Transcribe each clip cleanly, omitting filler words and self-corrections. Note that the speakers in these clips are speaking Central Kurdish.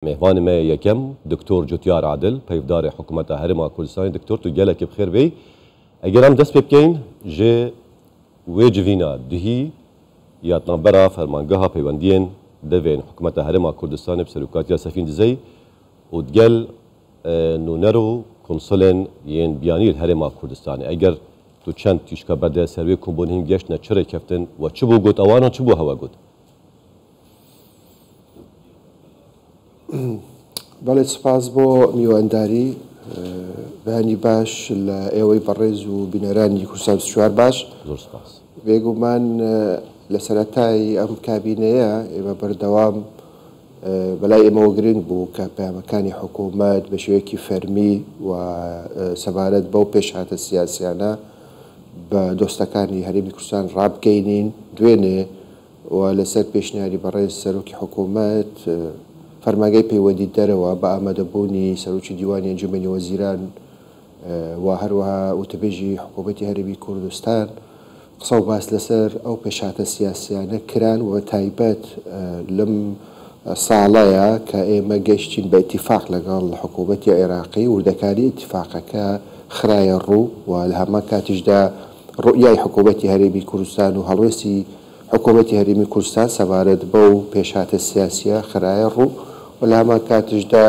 Mêvanê me yê yekem Doktor Cotyar Adil, peyvdarê Hikûmeta Herêma Kurdistanê. Doktor tu gelekî bi xêr bêyî. Eger em dest pê bikeyn ji wê civîna duhî ya di navbera Fermangeha Peywendiyên Devên Hikûmeta Herêma Kurdistanê bi Serokatiya Sefîn Dizeyî û digel nûner û konsulên yên biyanî li Herêma Kurdistanê. Eger tu çend tîşka berde ser wê kombûnê hîn geştine çi rêkeftin we çi bû got ewanan çi bû hewe got? بەڵێ سپاس بۆ میوانداری. بەیانی باش لە ئێوەی بەڕێز و بینەرانی کوردستان 24 باش. زۆر سپاس. بێگومان لە سەرەتای ئەم کابینەیە ئێمە بەردەوام بەلای ئێمەوە گرنگ بوو کە پەیامەکانی حکوومەت بە شێوەیەکی فەرمی و سەبارەت بەو پێشهاتە سیاسیانە بە دۆستەکانی هەرێمی کوردستان ڕابگەینین. دوێنێ و لەسەر پێشنیاری بەڕێز سەرۆکی حکوومەت، فەرمانگەی پەیوەندی دەرەوە بە ئامادەبوونی سەرۆکی دیوانی ئەنجومەنی وەزیران و هەروەها وتەبێژی حکوومەتی هەرێمی کوردستان قسە و باس لەسەر ئەو پێشهاتە سیاسیانە کران و تایبەت لەم ساڵەیە کە ئێمە گەشتین بە ئیتیفاق لەگەڵ حکوومەتی عێراقی، وردەکاری ئیتیفاقەکە خرایە ڕوو و لە هەمان کاتیشدا ڕوئیای حکوومەتی هەرێمی کوردستان و هەڵوێستی حکوومەتی هەرێمی کوردستان سەبارەت بەو پێشهاتە سیاسییە خرایە ڕوو و لە هەمان کاتیشدا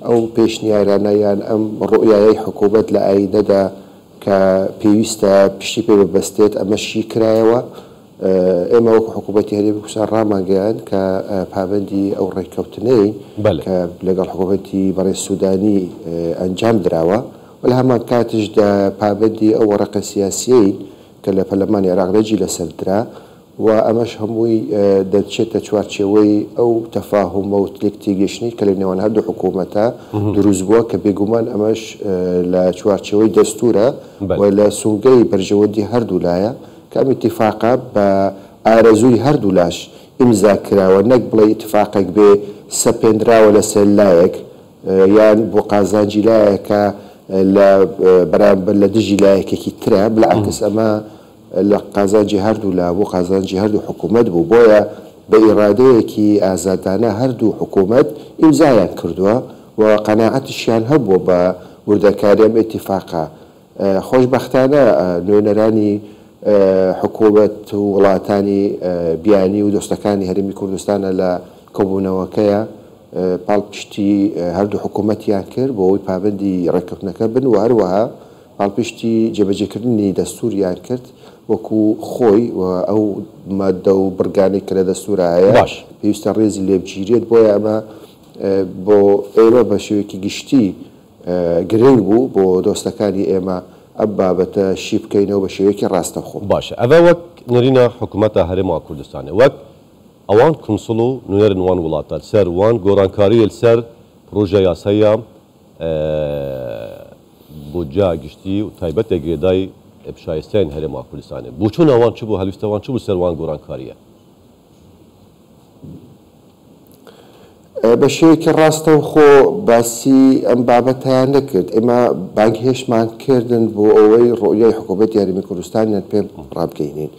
ئەو پێشنیارانە یان ئەم ڕوئیایەی حکوومەت لە ئایندەدا کە پێویستە پشتی پێ ببەستێت ئەمە شی کرایەوە. ئێمە وەکو حکوومەتی هەرێمی کوردستان ڕامانگەیاند کە پابەندی ئەو ڕێککەوتنەین کە لەگەڵ حکوومەتی بەڕێز سوودانی ئەنجام دراوە و لە هەمان کاتیشدا پابەندی ئەو وەرەقە سیاسییەین کە لە پەرلەمانی عێراق دەنگی لەسەر درا و ئەمەش هەمووی دەچێتە چوارچێوەی ئەو تەفاهومە و لێکتێگەیشتنەی کە لە نێوان هەردوو حکوومەتە دروست بووە کە بێگومان ئەمەش لە چوارچێوەی دەستوورە و لە سونگەی بەرژەوەندی هەردوولایە کە ئەم ئیتیفاقە بە ئارەزووی هەردوولاش ئیمزا کراوە نەک بڵێی ئیتفاقێک بێ سەپێنراوە لەسەر لایەک یان بۆ قازانجی لایەکە لە بەرامبەر لە دژی لایەکێکی ترە، بالعکس ئەمە لە قازانجی هەردوو لا بوو، قازانجی هەردوو حکوومەت بوو، بۆیە بە ئیرادەیەکی ئازادانە هەردوو حکوومەت ئیمزایان کردووە و قەناعەتیشیان هەبووە بە وردەکاری ئەم ئیتیفاقە. خۆشبەختانە نوێنەرانی حکوومەت و وڵاتانی بیانی و دۆستەکانی هەرێمی کوردستانە لە کۆبوونەوەکەیا پاڵپشتی هەردوو حکوومەتیان کرد بۆ ئەوەی پابەندی ڕێککەوتنەکە بن و هەروەها پاڵپشتی جێبەجێکردنی دەستووریان کرد وەکو خۆی و ئەو ماددە و بڕگانەی کە لە دەستوورا هەیە پێویستە ڕێزی لێبگیرێت، بۆیە ئەمە بۆ ئێمە بە شێوەیەکی گشتی گرنگ بوو بۆ دۆستەکانی ئێمە ئەم بابەتە شی بکەینەوە بە شێوەیەکی ڕاستەوخۆ. باشە ئەڤە وەک نەرینە حکومەتە هەرێما کوردستانێ وەک ئەوان کونسڵ و نوێنەرن وان وڵاتە لسەر وان گۆڕانکاریێ لسەر پرۆژە یاساییا بودجە گشتی و تایبەتێ گرێدای ب شایستەیên هەرێما کوردستانێ. بوچوونا وان چ بوو هەلویستە وان چ بوو سەر وان گۆڕانکارییە؟ بە شێوەیەکی ڕاستەوخۆ باسی ئەم بابەتەیان نەکرد. ئێمە بانگهێشتمان کردن بۆ ئەوەی ڕوئیای حکوومەتی هەرێمی کوردستانیان پێ ڕابگەینین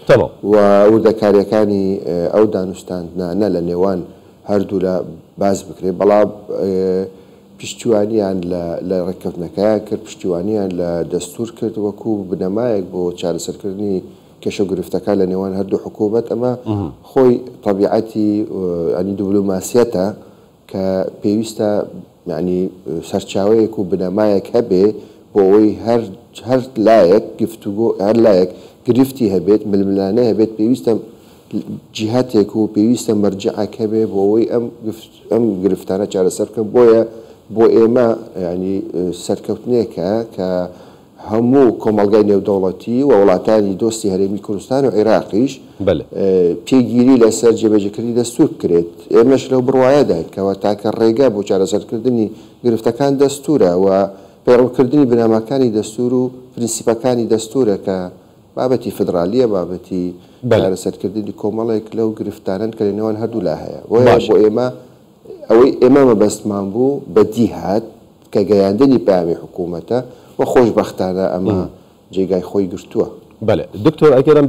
و وردەکارییەکانی ئەو دانوستاندنانە لە نێوان هەردوولا باس بکرێت، بەڵام پشتیوانیان لە ڕێککەوتنەکەیان کرد، پشتیوانیان لە دەستوور کرد وەکوو بنەمایەک بۆ چارەسەرکردنی کێشە و گرفتەکان لە نێوان هەردوو حکوومەت، ئەمە خۆی تەبیعەتی یانی دبلۆماسیەتە کە پێویستە یانی سەرچاوەیەک و بنەمایەک هەبێ بۆ ئەوەی هەر هەر لایەک گفتوگۆ هەر لایەک گرفتی هەبێت ململانێ هەبێت پێویستە جیهەتێک و پێویستە مەرجەعێک هەبێ بۆ ئەوەی ئەم ئەم گرفتانە چارەسەر بکەن بۆیە بۆ ئێمە یانی سەرکەوتنێکە کە هەموو کۆمەڵگای نێودەوڵەتی و وڵاتانی دۆستی هەرێمی کوردستان و عێراقیش پێگیری لەسەر جێبەجێکردنی دەستوور بکرێت. ئێمەش لەو بڕوایەداین کەوا تاکە ڕێگا بۆ چارەسەرکردنی گرفتەکان دەستوورە و پەیڕەوکردنی بنەماکانی دەستوور و پرنسیپەکانی دەستوورە کە بابەتی فیدرالییە، بابەتی چارەسەرکردنی کۆمەڵێک لەو گرفتانەن کە لە نێوان هەردوولا هەیە. بۆیە بۆ ئێمە ئەوەی ئێمە مەبەستمان بوو بەدی هات کە گەیاندنی پەیامی حکوومەتە و خۆشبەختانە ئەمە جێگای خۆی گرتووە. بەلێ دکتۆر ئەگەر ئەم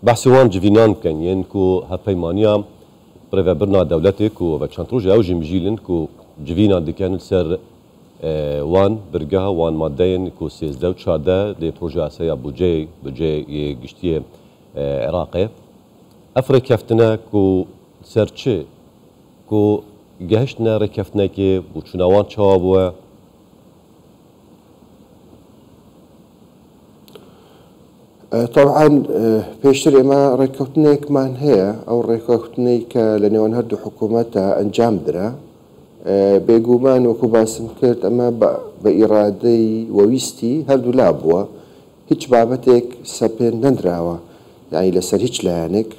بەحسی وان جڤینان بکەین یێن کو هەڤپەیمانیا birêvebirina dewletê ku ve çend roj ew jî mijîlin ku civînan dikin li ser wan birgeha wan maddeyên ku 13 û 14 dê projeyaseya budceyê budceyê yê giştiyê Iraqê. Ev rêkeftine ku ser çi ku gehiştine rêkeftinekê û çûna wan çawa bûye? تەبعەن پێشتر ئێمە ڕێککەوتنێکمان هەیە، ئەو ڕێککەوتنەی کە لە نێوان هەردوو حکوومەتە ئەنجام درا، بێگومان وەکو باسم کرد ئەمە بە ئیرادەی و ویستی هەردوولا بووە، هیچ بابەتێک سەپێن نەدراوە یانی لەسەر هیچ لایەنێک،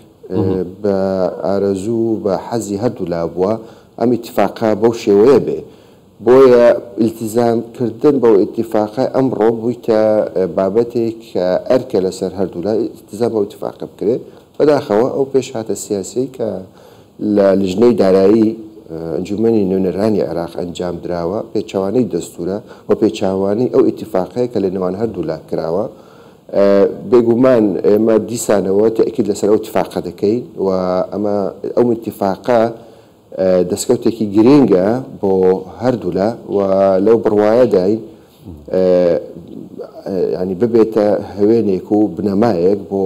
بە ئارەزوو و بە حەزی هەردوولا بووە ئەم ئیتیفاقە بەو شێوەیە بێ. بۆیە ئیلتیزام کردن بەو ئیتیفاقە ئەمڕۆ بوویتە بابەتێک کە ئەرکە لەسەر هەردوولا ئیلتیزام بەو ئیتیفاقە بکرێ. بەداخەوە ئەو پێشهاتە سیاسیەی کە لە لیژنەی دارایی ئەنجومەنی نوێنەرانی عێراق ئەنجام دراوە پێچەوانەی دەستورە و پێچاوانەی ئەو ئیتیفاقەیە کە لە نێوان هەردوولا کراوە. بێگومان ئێمە دیسانەوە تەئکید لەسەر ئەو ئیتیفاقە دەکەین و ئەمە ئەو ئیتیفاقە دەستکەوتێکی گرینگە بۆ هەردوولا و لەو بڕوایەداین یانی ببێتە هەوێنێک و بنەمایەک بۆ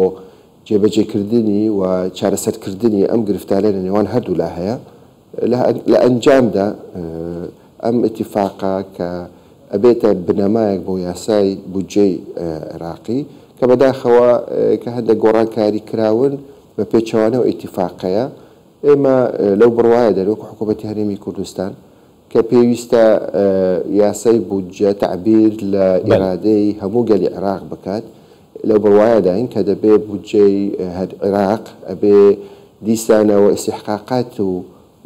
جێبەجێکردنی و چارەسەرکردنی ئەم گرفتانە لە نێوان هەردوولا هەیە. لە ئەنجامدا ئەم ئیتیفاقە کە ئەبێتە بنەمایەک بۆ یاسای بودجەی عێراقی کە بەداخەوە کە هەندێک گۆڕانکاری کراون بە پێچەوانەوە ئیتیفاقەیە ئێمە لەو بڕوایەداین وەکو حکوومەتی هەرێمی کوردستان کە پێویستە یاسای بودجە تەعبیر لە ئیرادەی هەموو گەلی عێراق بکات، لەو بڕوایەداین کە دەبێ بودجەی عێراق ئەبێ دیسانەوە ئیستیحقاقات و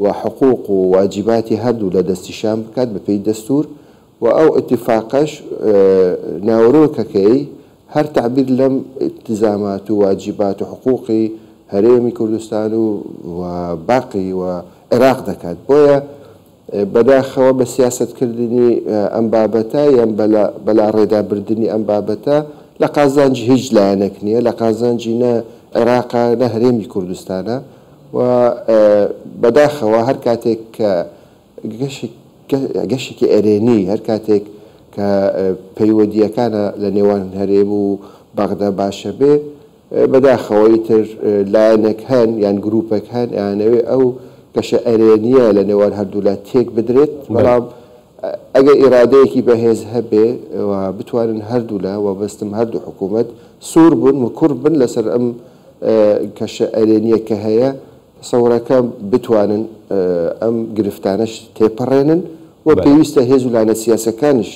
و حقوق و واجباتی هەردوو لە دەستیشان بکات بەپێی دەستوور و ئەو ئیتیفاقەش ناوەرۆکەکەی هەر تەعبیر لەم ئیلتیزامات و واجبات و حقوقی هەرێمی کوردستان و و باقی و عێراق دەکات. بۆیە بەداخەوە بە سیاسەت کردنی ئەم بابەتە یان بە لاڕێدا بردنی ئەم بابەتە لە قازانجی هیچ لایەنێک نییە، لە قازانجی نە عێراقە نە هەرێمی کوردستانە و بەداخەوە هەر کاتێک کە گەشێکی ئەرێنی هەر کاتێک کە پەیوەندییەکانە لە نێوان هەرێم و بەغدا باشە بێ، بەداخەوە ئیتر لایەنێک هەن یان گروپێک هەن ئەیانەوێ ئەو گەشە ئەرێنییە لە نێوان هەردوولا تێک بدرێت، بەڵام ئەگەر ئیرادەیەکی بەهێز هەبێ و بتوانن هەردوولا و بەستم هەردوو حکوومەت سوور بن مکوڕ بن لەسەر ئەم کەشە ئەرێنییە کە هەیە، تەسەورەکەم بتوانن ئەم گرفتانەش تێپەڕێنن و پێویستە هێز و لایەنە سیاسیەکانیش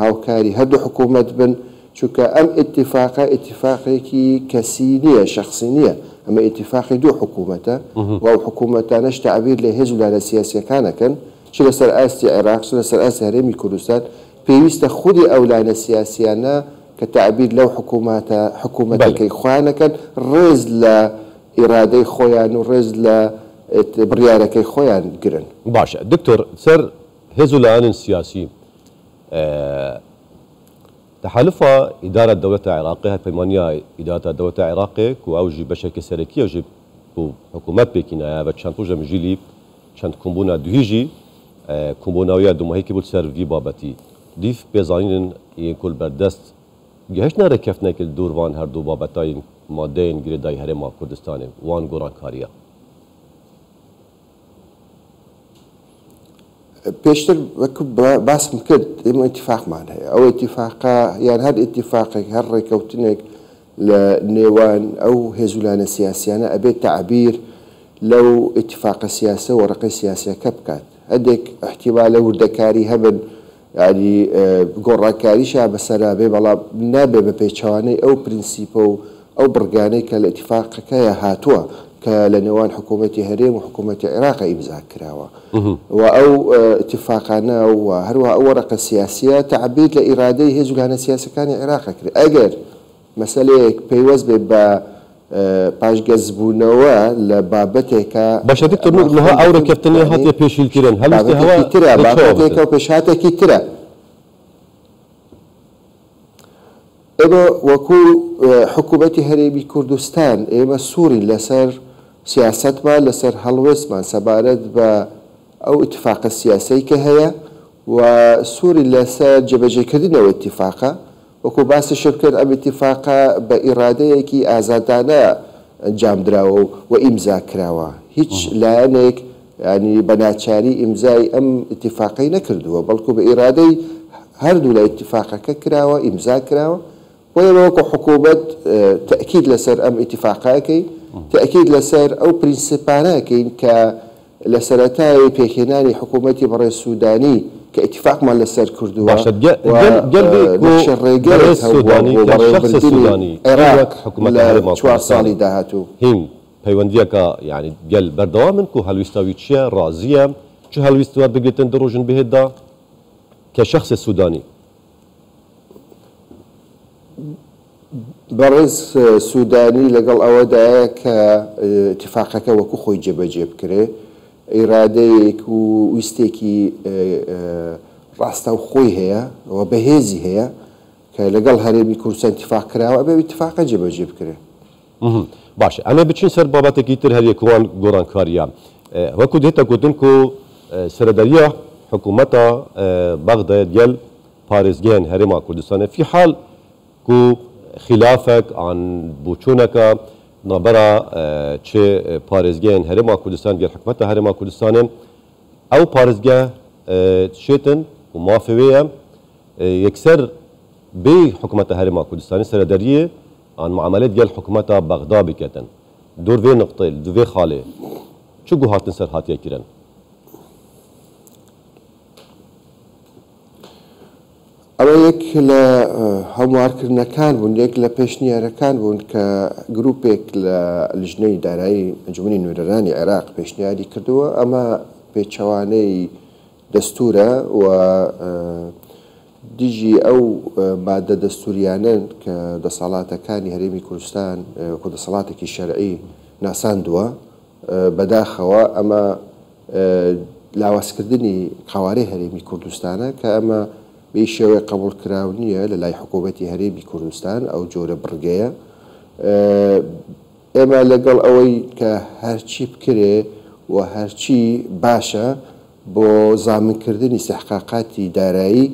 هاوکاری هەردوو حکوومەت بن، چونکە ئەم ئیتیفاقە ئیتیفاقێکی کەسی نییە، شەخسی نییە، ئەمە ئیتیفاقی دوو حکوومەتە و ئەو حکوومەتانەش تەعبیر لە هێز و لایەنە سیاسیەکان ئەکەن، چ لەسەر ئاستی عێراق چ لەسەر ئاستی هەرێمی کوردستان، پێویستە خودی ئەو لایەنە سیاسیانە کە تەعبیر لەو حکوومەتە حکوومەتەکەی خۆیان ئەکەن ڕێز لە ئیرادەی خۆیان و ڕێز لە بڕیارەکەی خۆیان گرن. باشە دکتۆر سەر هێز و لایەنên سیاسی تەحالوفا ئیدارە دەولەتا عێراقێ هەڤپەیمانیا ئیدارەتا دەولەتا عێراقێ ku ew jî beşekê serekî ye ji ku hikûmet pêkînaye ve çend roj e mijîlî çend kombûna duhî jî kombûna wî ya domahîkê bû li ser vî babetî dîf pêzanînin yên ku li ber dest Gihiştina rêkeftinekê li dûr van her du babetayên madeyên girêdayî Herêma Kurdistanê wan gorankariya. پێشتر وەک باسم کرد ئێمە ئیتیفاقمان هەیە، ئەو ئیتیفاقە یان هەر ئیتیفاقێک هەر ڕێکەوتنێک لە نێوان ئەو هێز و لایەنە سیاسیانە ئەبێت تەعبیر لەو ئیتیفاقە سیاسە و ڕقی سیاسیەکە بکات. هەندێک ئیحتیمالە وردەکاری هەبن یانی گۆڕانکاریشیان بەسەرا بێ، بەڵام نابێ بە پێچەوانەی ئەو پرنسیپە و ئەو بڕگانەی کە لە ئیتیفاقەکەیا هاتووە کە لە نێوان حکوومەتی هەرێم و حکوومەتی عێراقا ئیمزا کراوە و ئەو ئیتیفاقانە و هەروەها ئەو وەرەقە سیاسییە تەعبیر لە ئیرادەی هێز و لایەنە سیاسییەکانی عێراق ئەکرێ. ئەگەر مەسەلەیەک پەیوەست بێ بە پاشگەزبوونەوە لە بابەتێکا باشە دکتۆر ئەمە نور نها خۆی ئەو رێککەفتنە یانی هاتیە پێشیل کرن هەلویستی هەوا بابەتێکی ترە لە چۆوە بابەتێکە بتن؟ و پێشهاتێکی ترە. ئێمە وەکو حکوومەتی هەرێمی کوردستان ئێمە سوورین لەسەر سیاسەتمان، لەسەر هەڵوێستمان سەبارەت بە ئەو ئیتفاقە سیاسەی کە هەیە و سوورین لەسەر جێبەجێکردنی ئەو ئیتفاقە. وەکو باسیشم کرد ئەم ئیتفاقە بە ئیرادەیەکی ئازادانە ئەنجام دراوە و ئیمزا کراوە. هیچ لایەنێک یانی بە ناچاری ئیمزای ئەم ئیتفاقەی نەکردووە، بەڵکو بە ئیرادەی هەردوو لای ئیتفاقەکە کراوە، ئیمزا کراوە. بۆیە ئێمە وەکو حکوومەت تەئکید لەسەر ئەم ئیتیفاقە ئەکەین، تەئکید لەسەر ئەو پرینسپانە ئەکەین کە لە سەرەتای پێکهێنانی حکوومەتی بەڕێز سوودانی کە ئیتیفاقمان لەسەر کردووە باشە و گەل گەل بێ کو نەخشە ڕێگەیەک بەڕێز هەبووە سوودانی بۆ کە شەخس بەڕێوەبردنی سوودانی هی عێراق وەک حکوومەتە لە هەرێما چوار کوردستانێ ساڵی داهاتوو. هین پەیوەندیەکە یانی گەل بەردەوامن کو هەلویستا وی چیە ڕازیە چ هەلویست وەربگرتن د ڕوژن بهێت دا کە شەخس سوودانی. بەڕێز سوودانی لەگەڵ ئەوەدایە کە ئیتیفاقەکە وەکو خۆی جێبەجێ بکرێ، ئیرادەیەک و ویستێکی ڕاستەوخۆی هەیە و بەهێزی هەیە کە لەگەڵ هەرێمی کوردستان ئیتیفاق کراوە، ئەبێ ئەو ئیتیفاقە جێبەجێ بکرێ. باشە ئەمێ بچین سەر بابەتێکی تر هەر یەکوان گۆڕانکاریە وەکو دێتە گوتن کو سەرەدەریە حکوومەتە بەغدایە گەل پارێزگەیان هەرێما کوردستانێ فی حال کو خیلافەک ئان بوچوونەکە نابەرا چ پارێزگەیان هەرێما کوردستان گەل حکومەتە هەرێما کوردستانێ ئەو پارێزگە شێتن و مافێ وێیە یەکسەر بێ حکومەتە هەرێما کوردستانێ سەرەدەریێ ئان معامەلەت گەل حکومەتا بەغدا بکەتن دور ڤێ نقطەی ڤێ خالێ چ گوهارتن سەر هاتیە کرن؟ ئەوە یەک لە هەموارکردنەکان بوون، یەک لە پێشنیارەکان بوون کە گروپێک لە لیژنەی دارایی ئەنجومەنی نوێنەرانی عێراق پێشنیاری کردووە، ئەمە پێچەوانەی دەستوورە و دژی ئەو مادە دەستووریانەن کە دەسەڵاتەکانی هەرێمی کوردستان وەکو دەسەڵاتێکی شەرعی ناساندووە. بەداخەوە ئەمە لاوازکردنی قەوارەی هەرێمی کوردستانە کە ئەمە بە هیچ شێوەیەک قبوڵکراو نییە لە لای حکوومەتی هەرێمی کوردستان ئەو جۆرە بڕگەیە. ئێمە لەگەڵ ئەوەی کە هەرچی بکرێ و هەرچی باشە بۆ زامنکردنی ئیستحقاقاتی دارایی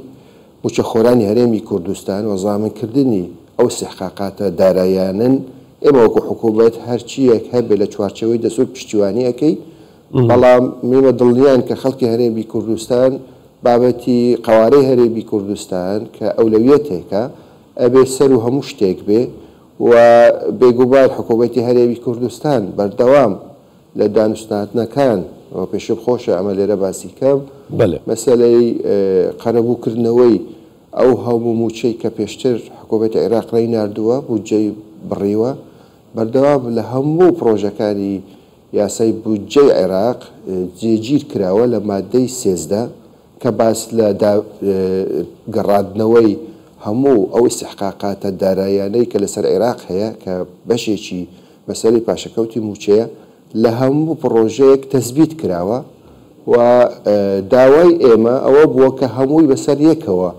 مووچەخۆرانی هەرێمی کوردستان و زامنکردنی ئەو ئیستحقاقاتە داراییانەن، ئێمە وەکو حکوومەت هەرچییەک هەبێ لە چوارچێوەی دەستوور پشتیوانی ئەکەین، بەڵام ئێمە دڵنیاین کە خەڵکی هەرێمی کوردستان بابەتی قەوارەی هەرێمی کوردستان کە ئەولەویەتێکە ئەبێ سەروو هەموو شتێک بێ و بێگومان حکوومەتی هەرێمی کوردستان بەردەوام لە دانوستاندنەکان و پێشم خۆشە ئەمە لێرە باسی کەم، بەلێ. مەسەلەی قەرەبوو کردنەوەی ئەو هەموو مووچەی کە پێشتر حکوومەتی عێراق نەیناردووە، بودجەی بڕیوە، بەردەوام لە هەموو پڕۆژەکانی یاسای بودجەی عێراق جێگیر کراوە لە ماددەی 13 کە باس لە گەڕاندنەوەی هەموو ئەو ئیستحقاقاتە داراییانەی کە لەسەر عێراق هەیە کە بەشێکی مەسەلەی پاشەکەوتی مووچەیە لە هەموو پڕۆژەیەک تەسبیت کراوە و داوای ئێمە ئەوە بووە کە هەمووی بەسەر یەکەوە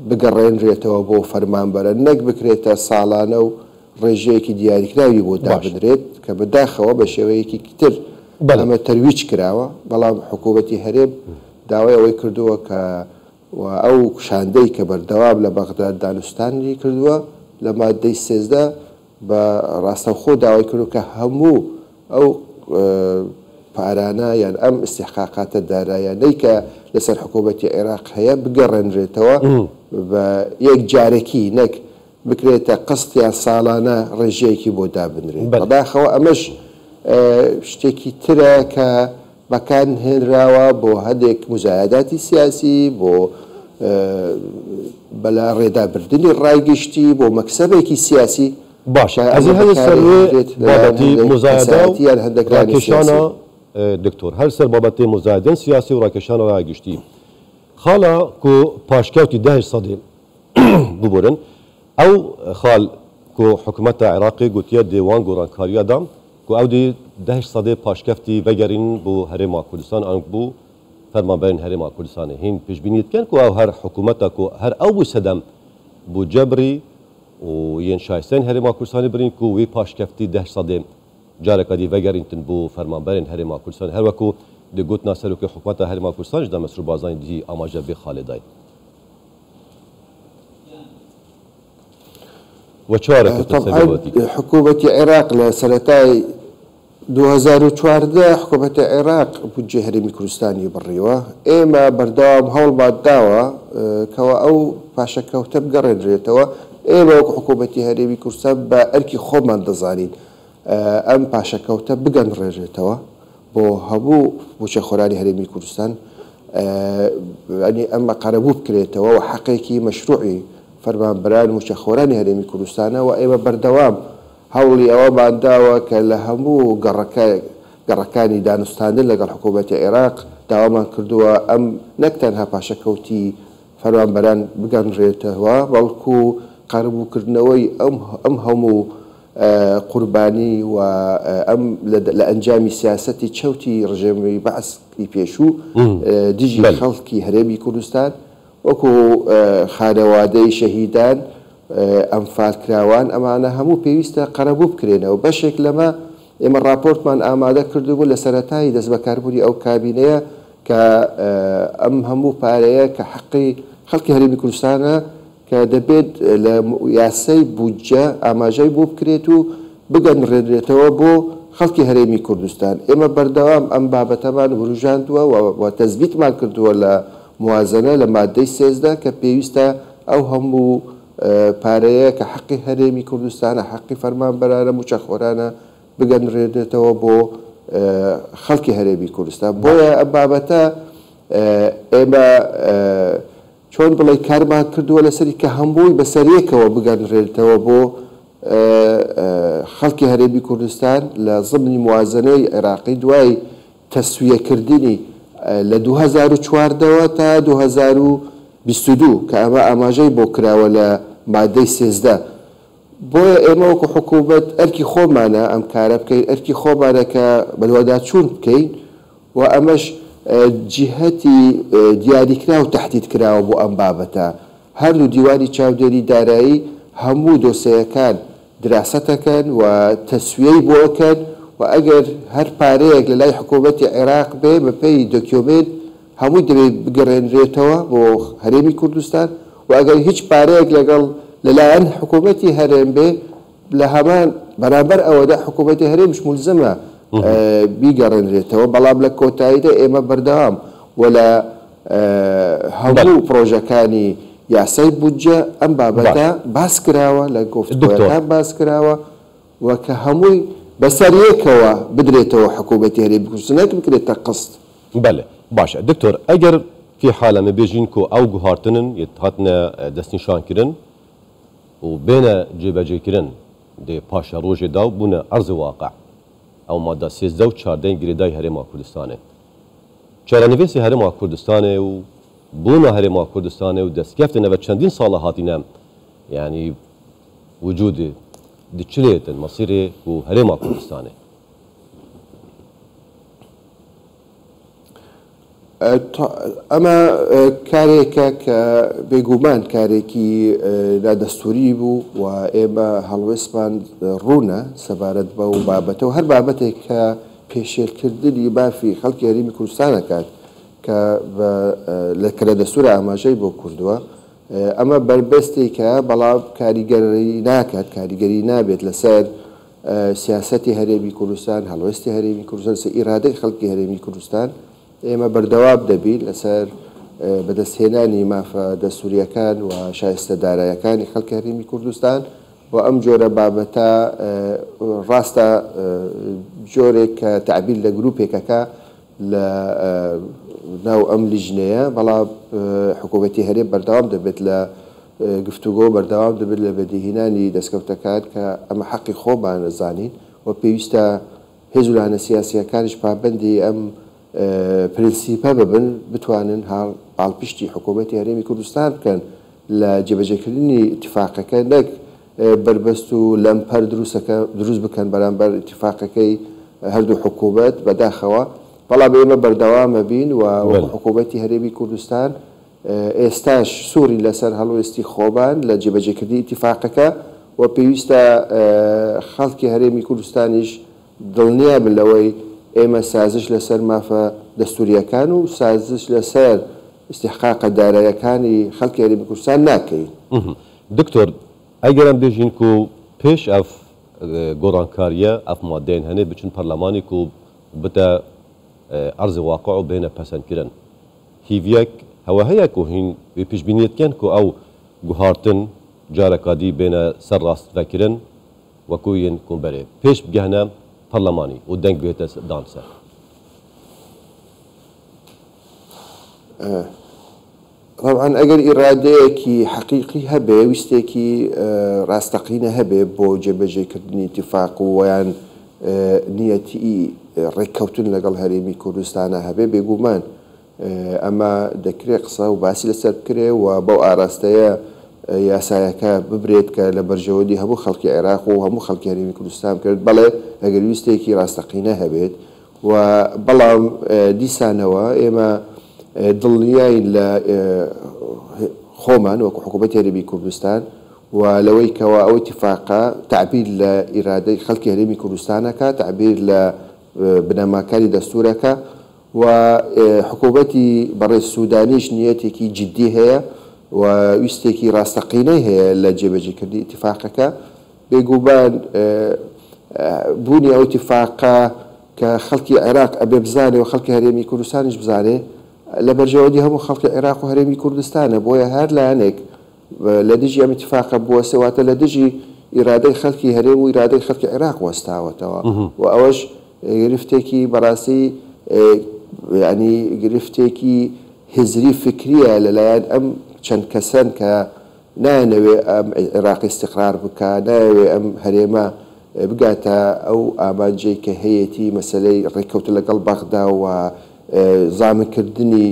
بگەڕێنرێتەوە بۆ فەرمانبەرە نەک بکرێتە ساڵانە و ڕێژەیەکی دیاریکراوی بۆ دابنرێت کە بەداخەوە بە شێوەیەکی تر ئەمە تەرویج کراوە، بەڵام حکوومەتی هەرێم داوای ئەوەی کردووە کە و ئەو شاندەی کە بەردەوام لە بەغداد دانوستانی کردووە لە ماددەی 13 بە ڕاستەوخۆ داوای کردووە کە هەموو ئەو پارانە یان ئەم ئیستیحقاقاتە دارایانەی کە لەسەر حکوومەتی عێراق هەیە بگەڕێنرێتەوە بە یەکجارەکی نەک بکرێتە قست یان ساڵانە ڕێژەیەکی بۆ دابنرێت. بەداخەوە ئەمەش شتێکی ترە کە بەکار هێنراوە بۆ هەندێک موزایەداتی سیاسی، بۆ بەلاڕێدا بردنی ڕای گشتی، بۆ مەکسەبێکی سیاسی باشە کە ئەزی ئەمە هەر بەکار سەر وێ ئەهێنرێت لەلایەن بابەتی هەندێک موزایەدە و کەسایەتی یان هەندێک لایەنی ڕاکێشانە سیاسی. دکتۆر هەر سەر بابەتی موزایەدەن سیاسی و ڕاکێشانە ڕای گشتی خاڵە کو پاشکەوتی دەهش سەدی ببورن ئەو خال کو حکومەتە عێراقی گوتیە دێ وان گۆڕانکاریە دا کو ئەو دێ دەهش سەدێ پاشکەفتی ڤەگەرین بۆ هەرێما کوردستان ئانک بۆ فەرمانبەرێن هەرێما کوردستانێ هین پێشبینی دکەن کو ئەو هەر حکومەتە کو هەر ئەو بوو سەدەم بودجە بڕی و یێن شایستەێن هەرێما کوردستانێ برین کو وێ پاشکەفتی دەهش سەدێ Careka dî vegerîntin bo fermanberên Herêma Kurdistanê. Her wekû di gotina Serokê Hikûmeta Herêma Kurdistanê jî de Mesrûr Barzanî dihî amaje vê xalê dayî. We çawa rêkeftin ser vê baletî kir? Hikûmetê Iraq li seretayê 2014 حکوومەتی عێراق بودجەی هەرێمی کوردستانی بڕیوە. ئێمە بەردەوام هەوڵمان داوە کەوا ئەو پاشەکەوتە بگەڕێنرێتەوە. ئێمە وەکو حکوومەتی هەرێمی کوردستان بە ئەرکی خۆمان دەزانین ئەم پاشەکەوتە بگەنڕێنرێتەوە بۆ هەموو مووچەخۆرانی هەرێمی کوردستان، یانی ئەمە قەرەبوو بکرێتەوە و حەقێکی مەشروعی فەرمانبەران مووچەخۆرانی هەرێمی کوردستانە و ئێمە بەردەوام هەوڵی ئەوەمان داوە کە لە هەموو گەڕەکە گەڕەکانی دانوستاندن لەگەڵ حکوومەتی عێراق داوامان کردووە ئەم نەک تەنها پاشەکەوتی فەرمانبەران بگەنرێتەوە بەڵکو قەرەبووکردنەوەی ئەم ئەم هەموو قوربانی و ئەم لە ئەنجامی سیاسەتی چەوتی ڕژێمی بەعس ی پێشوو دژی خەڵکی هەرێمی کوردستان وەکو خانەوادەی شەهیدان، ئەنفالکراوان ئەمانە هەموو پێویستە قەرەبوو بکرێنەوە. بەشێک لەمە ئێمە ڕاپۆرتمان ئامادە کردبوو لە سەرەتای دەستبەکاربوونی ئەو کابینەیە کە ئەم هەموو پارەیە کە حەقی خەڵکی هەرێمی کوردستانە کە دەبێت لە یاسای بودجە ئاماژەی بۆ بکرێت و بگەنڕێنرێتەوە بۆ خەڵکی هەرێمی کوردستان. ئێمە بەردەوام ئەم بابەتەمان وروژاندووە و تەسبیتمان کردووە لە موازەنە لە ماددەی 13 کە پێویستە ئەو هەموو پارەیە کە حەقی هەرێمی کوردستانە، حەقی فەرمانبەرانە، مووچەخۆرانە بگەنڕێنرێتەوە بۆ خەڵکی هەرێمی کوردستان. بۆیە ئەم بابەتە ئێمە چۆن بڵێی کارمان کردووە لەسەری کە هەمووی بەسەریەکەوە بگەنرێتەوە بۆ خەڵکی هەرێمی کوردستان لە زمنی موازنەی عێراقی دوای تەسویەکردنی لە 2014 وە تا 2022 کە ئەمە ئاماژەی بۆ کراوە لە مادەی 13. بۆیە ئێمە وەکو حکوومەت ئەرکی خۆمانە ئەم کارە بکەین، ئەرکی خۆمانە کە بەدواداچوون بکەین و ئەمەش جیهەتی دیاریکراو تەحدید کراوە بۆ ئەم بابەتە. هەردوو دیوانی چاودێری دارایی هەموو دۆسێیەکان دراسەتەکەن و تەسویەی بۆ ئەکەن و ئەگەر هەر پارەیەک لە لای حکوومەتی عێراق بێ بەپێی دۆکیۆمێنت هەمووی دەبێ بگەڕێنرێتەوە بۆ هەرێمی کوردستان و ئەگەر هیچ پارەیەک لەگەڵ لەلایەن حکوومەتی هەرێم بێ لە هەمان بەرامبەر ئەوەدا حکوومەتی هەرێمیش مولزەمە بیگەڕێنرێتەوە، بەڵام لە کۆتاییدا ئێمە بەردەوام و لە هەموو پڕۆژەکانی یاسای بودجە ئەم بابەتە باس کراوە، لە گفتوگۆیەکان باس کراوە و کە هەمووی بەسەر یەکەوە بدرێتەوە حکوومەتی هەرێمی کوردستان نەک بکرێتە قست. بەلێ باشە دکتۆر ئەگەر فی حال ئەمە بێژین کو ئەو گوهارتنن یت هاتنە دەستنیشان کرن و بێنە جێبەجێکرن دێ پاشە ڕۆژێ دا و بوونە ئەرز واقع ئەو مادە 13 و 14 گرێدای هەرێما کوردستانێ چارەنڤێسی هەرێما کوردستانێ و بوونا هەرێما کوردستانێ و دەستکەفتن ئەڤە چەندین ساڵە هاتینە یانی وجودێ دچلێتن مەسیرێ و هەرێما کوردستانێ. ئەمە کارێکە کە بێگومان کارێکی نادەستوری بوو و ئێمە هەڵوێستمان ڕوونە سەبارەت بەو بابەتە و هەر بابەتێک کە پێشێلکردنی مافی خەڵکی هەرێمی کوردستان ئەکات کە کە لە دەستورا ئاماژەی بۆ کردووە ئەمە بەربەستێکە بەڵام کاریگەری ناکات کاریگەری نابێت لەسەر سیاسەتی هەرێمی کوردستان، هەڵوێستی هەرێمی کوردستان، لەسەر ئیرادەی خەڵکی هەرێمی کوردستان، ئێمە بەردەوام دەبین لەسەر بەدەستهێنانی مافە دەستوورییەکان و شایستە دارایەکانی خەڵکی هەرێمی کوردستان و ئەم جۆرە بابەتە ڕاستە جۆرێک کە تەعبیر لە گروپێکەکە لە ناو ئەم لیژنەیە، بەڵام حکوومەتی هەرێم بەردەوام دەبێت لە گفتوگۆ بەردەوام دەبێت لە بەدیهینانی دەستکەوتەکان کە ئەمە حەقی خۆمانە زانین و پێویستە هێز و لایەنە سیاسییەکانیش پابەندی ئەم پرنسیپە ببن بتوانن پاڵپشتی حکوومەتی هەرێمی کوردستان بکەن لە جێبەجێکردنی ئیتیفاقەکە نەک بەربەست و لەمپەر دروست بکەن بەرامبەر ئیتیفاقەکەی هەردوو حکوومەت بەداخەوە بەڵام ئێمە بەردەوام ئەبین و وەکو حکوومەتی هەرێمی کوردستان ئێستاش سوورین لەسەر هەڵوێستی خۆمان لە جێبەجێکردنی ئیتیفاقەکە و پێویستە خەڵکی هەرێمی کوردستانیش دڵنیا بن لەوەی ئێمە سازش لەسەر مافە دەستوورییەکان و سازش لەسەر ئیستیحقاقە دارایەکانی خەڵکی هەرێمی کوردستان ناکەین. دکتۆر ئەگەر ئەم بێژین کو پێش ئەف گۆڕانکاریە ئەف مادەیەن هەنێ بچن پەرلەمانی کو بتە ئەرز واقع و بێنە پەسەند کرن هیڤیەک هەوە هەیە کو هین وێ پیشبینیە دکەن کو ئەو گوهارتن جارەکا دی بێنە سەر ڕاست ڤەکرن وەکو yên ku berê pêş bigehne parlemanî û deng bihête dan ser. تەبعەن ئەگەر ئیرادەیەکی حەقیقی هەبێ، ویستێکی ڕاستەقینە هەبێ بۆ جێبەجێکردنی ئیتیفاق و وەیان نیەتی ڕێککەوتن لەگەڵ هەرێمی کوردستانا هەبێ، بێگومان ئەمە دەکرێ قسە و باسی لەسەر بکرێ و بەو ئاراستەیە یاسایەکە ببرێت کە لە بەرژەوەندی هەموو خەڵکی عێراق و هەموو خەڵکی هەرێمی کوردستان بکرێت، بەڵێ ئەگەر ویستێکی ڕاستەقینە هەبێت و بەڵام دیسانەوە ئێمە دڵنیاین لە خۆمان وەکو حکوومەتی هەرێمی کوردستان و لەوەی کەوا ئەو ئیتیفاقە تەعبیر لە ئیرادەی خەڵکی هەرێمی کوردستان ئەکا، تەعبیر لە بنەماکانی دەستوور ئەکا و حکوومەتی بەڕێز سوودانیش نیەتێکی جیددی هەیە و ویستێکی ڕاستەقینەی هەیە لە جێبەجێکردنی ئیتیفاقەکە. بێگومان بوونی ئەو ئیتیفاقە کە خەڵکی عێراق ئەبێ بزانێ و خەڵکی هەرێمی کوردستانیش بزانێ لە بەرژەوەندی هەموو خەڵکی عێراق و هەرێمی کوردستانە، بۆیە هەر لایەنێک لە دژی ئەم ئیتیفاقە بوەستێ واتە لە دژی ئیرادەی خەڵکی هەرێم و ئیرادەی خەڵکی عێراق وەستاوەتەوە و ئەوەش گرفتێکی بەڕاستی یانی گرفتێکی هزری فکریە لەلایەن ئەم چەند کەسەن کە نایانەوێ ئەم عێراق ئیستیقرار بکا، نایەوێ ئەم هەرێمە بگاتە ئەو ئامانجەی کە هەیەتی، مەسەلەی ڕێککەوتن لەگەڵ بەغدا و زامنکردنی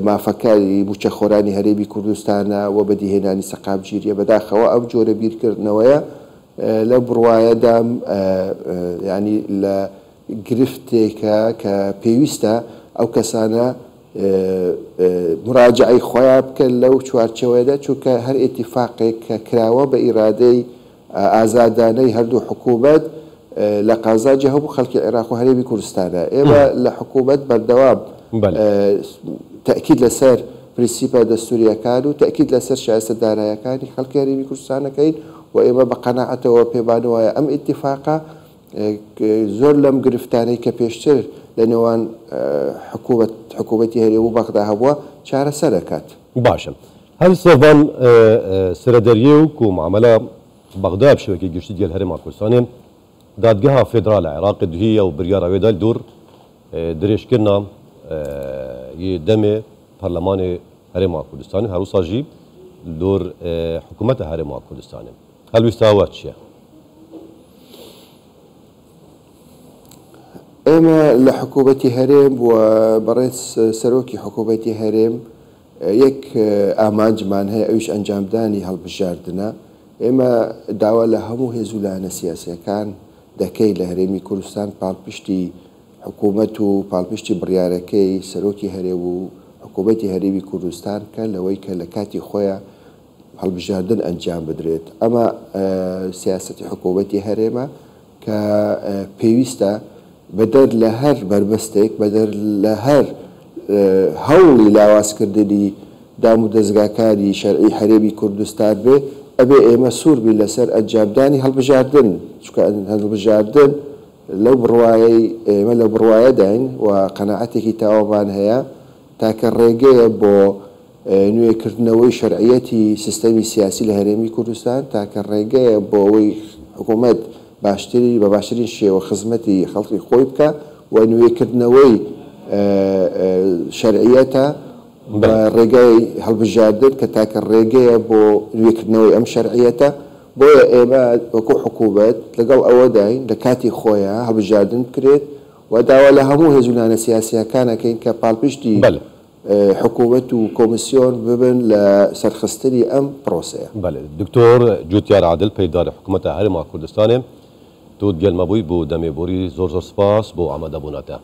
مافەکانی مووچەخۆرانی هەرێمی کوردستانە و بەدیهێنانی سەقامگیرییە. بەداخەوە ئەم جۆرە بیرکردنەوەیە لەو بڕوایەدام یانی لە گرفتێکە کە پێویستە ئەو کەسانە موراجەعەی خۆیان بکەن لەو چوارچێوەیەدا، چونکە هەر ئیتیفاقێک کە کراوە بە ئیرادەی ئازادانەی هەردوو حکوومەت لە قازانجی هەموو خەڵکی عێراق و هەرێمی کوردستانە. ئێمە لە حکوومەت بەردەوام تەئکید لەسەر پرنسیپە دەستوورییەکان و تەئکید لەسەر شایستە دارایەکانی خەڵکی هەرێمی کوردستان ئەکەین و ئێمە بە قەناعەتەوە پێمان وایە ئەم ئیتیفاقە زۆر لەم گرفتانەی کە پێشتر لە نێوان حکوومەت حکوومەتی هەرێم و بەغدا هەبووە چارەسەر ئەکات. باشە هەر سەر ڤان سرەدەریێ و کو معامەلە بەغدایە bi şêwekî giştî digel Herêma Kurdistanê Dadgeha Federal a Iraqê duhî ew biryara wê da li dûr dirêjkirina yê demê Parlemanê Herêma Kurdistanê her wisa jî li dûr Hikûmeta Herêma Kurdistanê. Helwîsta we çi ye? ئێمە لە حکوومەتی هەرێم و بەڕێز سەرۆکی حکوومەتی هەرێم یەک ئامانجمان هەیە ئەویش ئەنجامدانی هەڵبژاردنە. ئێمە داوا لە هەموو هێز و لایەنە سیاسییەکان دەکەین لە هەرێمی کوردستان پاڵپشتی حکوومەت و پاڵپشتی بڕیارەکەی سەرۆکی هەرێم و حکوومەتی هەرێمی کوردستان بکەن لەوەی کە لە کاتی خۆیان هەڵبژاردن ئەنجام بدرێت. ئەمە سیاسەتی حکوومەتی هەرێمە کە پێویستە بەدەر لە هەر بەربەستێک، بەدەر لە هەر هەوڵی لاوازکردنی دامودەزگاکانی شەرعی هەرێمی کوردستان بێ، ئەبێ ئێمە سوور بین لەسەر ئەنجامدانی هەڵبژاردن، چونکە هەڵبژاردن لەو بڕوایەی ئێمە لەو بڕوایەداین و قەناعەتێکی تەواومان هەیە تاکە ڕێگەیە بۆ نوێکردنەوەی شەرعیەتی سیستەمی سیاسی لە هەرێمی کوردستان، تاکە ڕێگەیە بۆ ئەوەی حکوومەت باشتری بە باشترین شێوە خزمەتی خەڵکی خۆی بکا و نوێکردنەوەی شەرعیەتە بە ڕێگای هەڵبژاردن کە تاکە ڕێگەیە بۆ نوێکردنەوەی ئەم شەرعیەتە. بۆیە ئێمە وەکو حکوومەت لەگەڵ ئەوەداین لە کاتی خۆیا هەڵبژاردن بکرێت و داوا لە هەموو هێز و لایەنە سیاسییەکان ئەکەین کە پاڵپشتی حکوومەت و کۆمیسیۆن ببن لە سەرخستنی ئەم پرۆسەیە. بەلێ دکتۆر جوتیار عادل پەیڤدارê حکوومەتا هەرێما کوردستانê تو دگەل مە بووی بۆ دەمێ بۆری زۆر زۆر سپاس بۆ ئامادەبوونا تە.